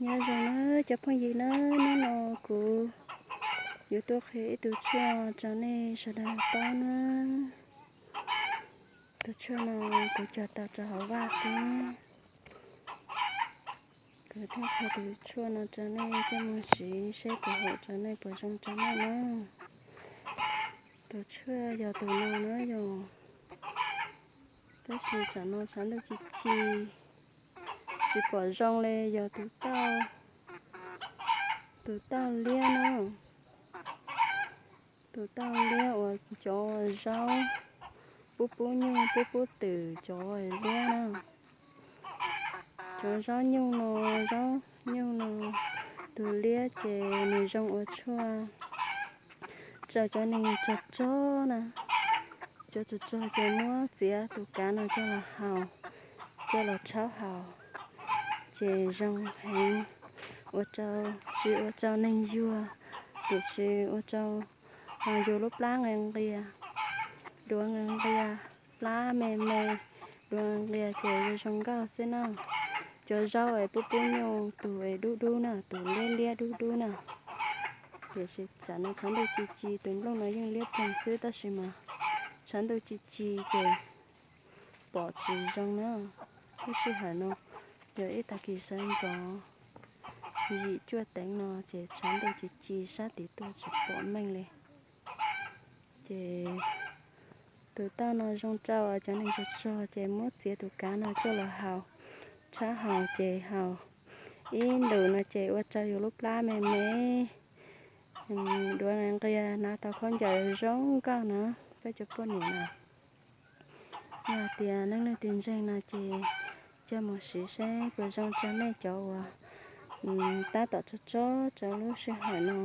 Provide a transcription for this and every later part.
Nyob zoo na cov phooj ywg na, hnub no kuv yuav tuaj qhia ib tug tshuaj rau nej sawv daws paub na. Tus tshuaj no kuv cog tau rau hauv vaj xwb. Kuv thiaj qhia tus tshuaj no rau nej coj mus siv seb puas haum rau nej puas zoo rau nej na. Tus tshuaj yog tus no na yog, tab sis tsam no tshav ntuj ci ci, tsis pom zoo li, yog tus tauj, tus tauj liab na. Tus tauj liab uas cov zaub pub pub nyuj pub pub twm cov liab na. Cov zaub nyuj no, zaub nyuj no, tus liab ces nws zoo ua tshuaj rau cov neeg tsog tsog na. Cov tsog tsog ces muab txiav tus kav no coj los haus, coj los rhaub haus, ces zoo heev, ua rau, tsis ua rau neeg yuag, tiam sis ua rau yuav lub plab nqia nqia, duav nqia nqia, plab me me, duav nqia ces yuav zoo nkauj xwb na. Cov zaub es pub pub nyuj, tus es dub dub na, tus liab liab dub dub na. Tiam sis tsam no tshav ntuj ci ci, tus nplooj no yeej liab ploog xwb tab sis mas tshav ntuj ci ci ces pom tsis zoo na. Lub sij hawm no yog ib tag kis sawv ntxov yim cuaj teev no ces tshav ntuj ci ci sab tid tuaj tsis pom meej li. Ces tus tauj no zoo rau cov neeg tsog tsog ces muab txiav tus kav no coj los haus, rhaub haus ces haus ib ntus no ces ua rau yus lub plab me me, duav nqia, hnav tau khaub ncaws zoo nkauj na. Peb cov poj niam na, yog tias nej leej twg ntseeg no ces coj mus siv seb puas zoo rau nej cov uas tab tom tsog tsog rau lub sij hawm no,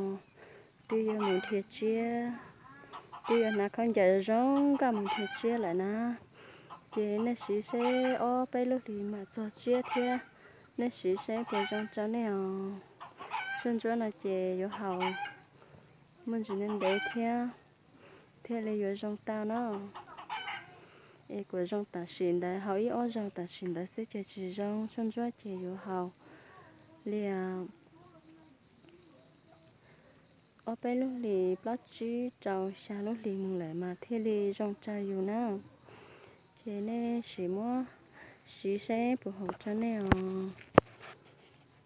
twb yuav mus dhia tsiab, twb yuav hnav khaub ncaws zoo nkauj mus dhia tsiab lawm na. Ces nej siv seb ob peb lub hlis mam txog tsiab thiab, nej siv seb puas zoo rau nej os. Tshuaj ntsuab no ces yuav haus muaj ntsis ntev ntev thiab, thiaj li yuav zoo tau na. Es kuv zoo tam sim ntawd, haus ib ob zaug tam sim ntawd xwb ces tsis zoo. Tshuaj ntsuab ces yuav haus li ob peb lub hlis, plaub tsib rau xya lub hlis mus lawm mas thiaj li zoo rau yus na. Ces nej sim muab siv seb puas haum rau nej os.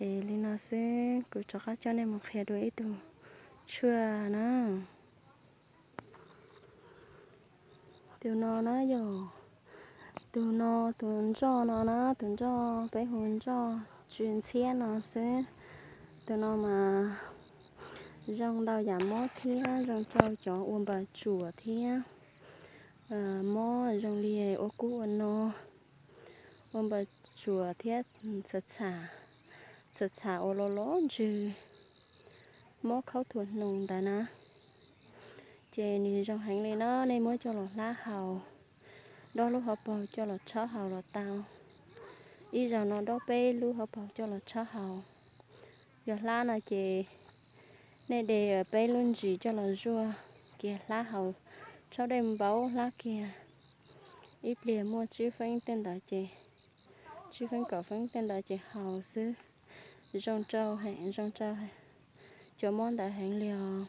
Es li no xwb, kuv rov qab coj nej mus qhia dua ib tug tshuaj na. Tus no na yog, tus no, tus nroj no na, tus nroj peb hu nroj tsw ntxhiab no xwb. Tus no mas zoo ntau yam mob thiab, zoo rau cov ua npaws tsuam thiab, mob zoo li ua kub ua no, ua npaws tsuam thiab txham txham, txham txham ua los los ntsws, mob khaub thuas hnoos ntawd na. Ces nws zoo heev li no, nej muab coj los hlab haus, dob lub hauv paug coj los rhaub haus los tau. Ib zaug no dob peb lub hauv paug coj los rhaub haus. Yog hlab no ces nej de peb lub ntsis coj los zuaj kiag hlab haus, rhaub dej npau hlab kiag. Ib pliag muaj tsib feeb tej ntawd ces, tsib feeb kaum feeb tej ntawd ces haus xwb. Zoo rau heev, zoo rau cov mob ntawd heev li os.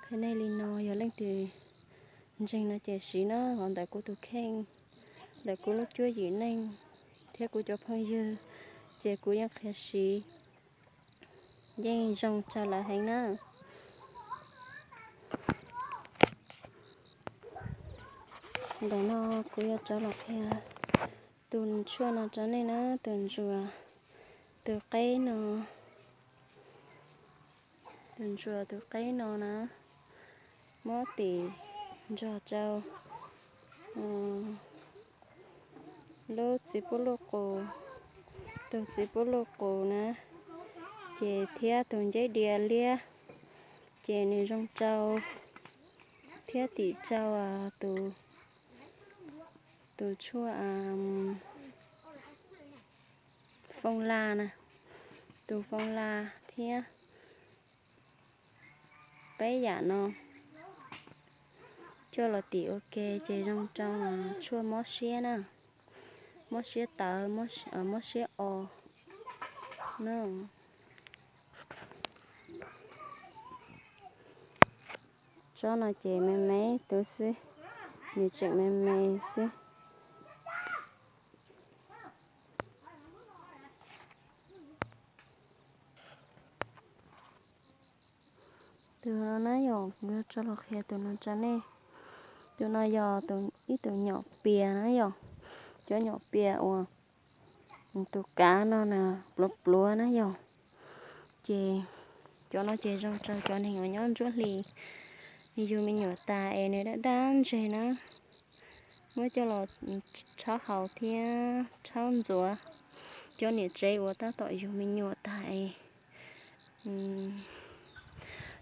Qhia nej li no, yog leej twg ntseeg no ces siv na, hos ntawm kuv tus kheej, ntawm kuv lub cuab yim neej thiab kuv cov phooj ywg, ces kuv yeej qhia siv, yeej zoo rau lawv heev na. Ntawm no kuv yuav rov los qhia tus tshuaj no rau nej na, tus ntsuas, tus qeb no, tus ntsuas tus qeb no na, mob tim nrog rau lub txiv pub luj qus, tus txiv pub luj qus na, ces thiab tus nceb diav liab, ces nws zoo rau, thiab tim rau tus, tus tshuaj foo la na, tus foo la thiab peb yam no coj los tim ua ke ces zoo rau tshuaj mob siab na, mob siab tawv, mob siab o. No, tsob no ces me me ib tug xwb, nws tseem me me xwb. Tus no na yom, kuv yuav tso los qhia tus no rau nej. Tus no yog ib tug nyom pias na yom, cov nyom pias uas tus kav no na pluav pluav na yom. Ces cov no ces zoo rau cov neeg uas nyob ntsuab hli, yug me nyuam tas es nws daj daj ntseg na, muab coj los rhaub haus thiab rhaub ntxuav. Cov niam tsev uas tab tom yug me nyuam tas es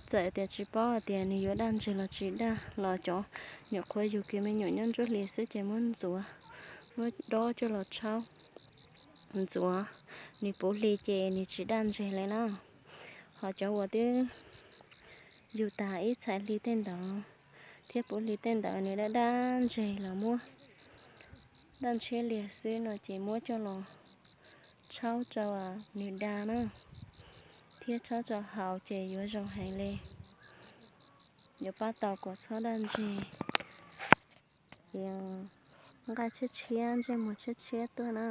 txawm tias tsis paub tias nws yuav daj ntseg los tsis daj los cov nyuam qhuav yug kiag me nyuam nyob ntsuab hli xwb ces muab ntxuav, muab dob coj los rhaub ntxuav, nws puv hli ces nws tsis daj ntseg li na. Ho cov uas twb yug tas ib txhais hli tej ntawd thiab puv hli tej ntawd nws daj daj ntseg los muab daj ntshiab liag xwb no ces muab coj los rhaub rau nws da na, thiab rhaub rau haus ces yuav zoo heev li, yuav pab tau kom txhob daj ntseg, nqaij tshiab tshiab ntsej muag tshiab tshiab tuaj na.